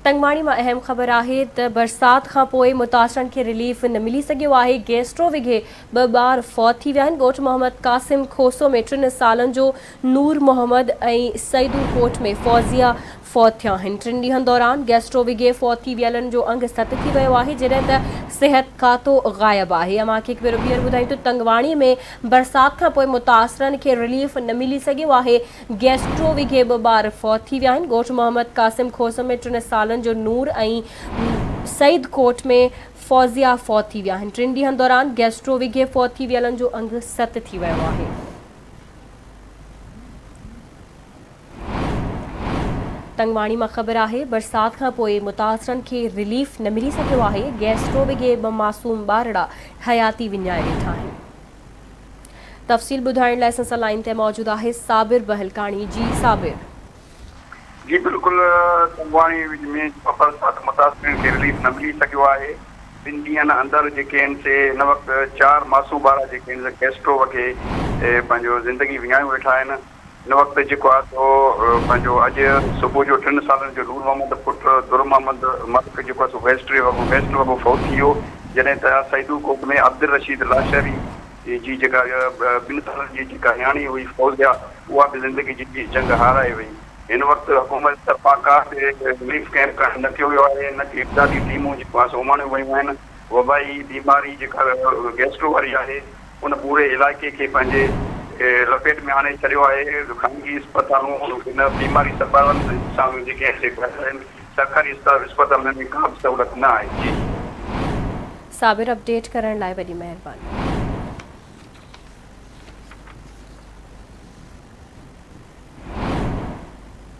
تنگواڻي مان اهم خبر آهي ته برسات کان پوء متاثرن کي رليف نه ملي سگهيو آهي، گيسٽرو وگهي ٻه ٻار فوت ٿي ويا آهن، ڳوٺ محمد قاسم کوسو ۾ ٽن سالن جو نور محمد ۽ سعيدو ڪوٽ ۾ فوزيه فوت ٿيا آهن، ٽن ڏينهن دوران گيسٽرو وگهي فوت ٿي ويلن جو انگ ست ٿي ويو آهي، جڏهن ته صحت کاتو غائب آهي. اوهان کي هڪ ڀيرو ٻيهر ٻڌايون ته تنگواڻي ۾ برسات کان پوء متاثرن کي رليف نه ملي سگهيو آهي، گيسٽرو وگهي ٻه ٻار فوت ٿي ويا آهن، ڳوٺ محمد قاسم کوسو ۾ ٽن سالن جو نور ۽ سعيد ڪوٽ ۾ فوزيه فوت ٿي ويا آهن، ٽن ڏينهن دوران گيسٽرو وگهي فوت ٿي ويلن جو انگ ست ٿي ويو آهي. تنگواڻي مان خبر آهي برسات کان پوء متاثرن کي رليف نه ملي سگهيو آهي، گيسٽرو وگهي ٻه معصوم ٻارڙا حياتي وڃائي ويٺا آهن. تفصيل ٻڌائڻ لاء اسان سان لائين تي موجود آهي صابر بهلڪاڻي جي صابر. جي بلڪل تنگواڻي ۾ برسات متاثرين کي رليف نه ملي سگهيو آهي ٻن ڏينهن اندر جيڪي آهن سي هن وقت چار معصوم ٻارا جيڪي آهن سي گيسٽرو وگهي پنهنجو زندگي وڃايون ويٺا آهن هن وقت جيڪو آهي سو پنهنجو اڄ صبح جو ٽن سالن جو نور محمد پٽ در محمد ملڪ جيڪو آهي سو گيسٽري وگهو گيسٽرو وگهو فوت ٿي ويو جڏهن ته سعيدو ڪوٽ ۾ عبدالرشيد لاشاري جي جيڪا ٻن سالن جي جيڪا نياڻي هئي فوزيا اها به زندگي جي جنگ هارائي وئي. هن وقت حڪومت طرفان ڪا به رليف ڪئمپ قائم نه ڪيو ويو آهي نه ڪي امدادي ٽيمون جيڪو آهي سو اماڻيون ويون آهن. وبائي بيماري جيڪا گيسٽرو واري آهي ان پوري علائقي کي پنهنجي لپيٽ ۾ آڻي ڇڏيو آهي. خانگي اسپتالون هن بيماري سببن سان جيڪي آهن سي ڀريل آهن. سرڪاري اسپتالن ۾ ڪا به سهولت نه آهي. جي. صابر اپڊيٽ ڪرڻ لاء وڏي مهرباني.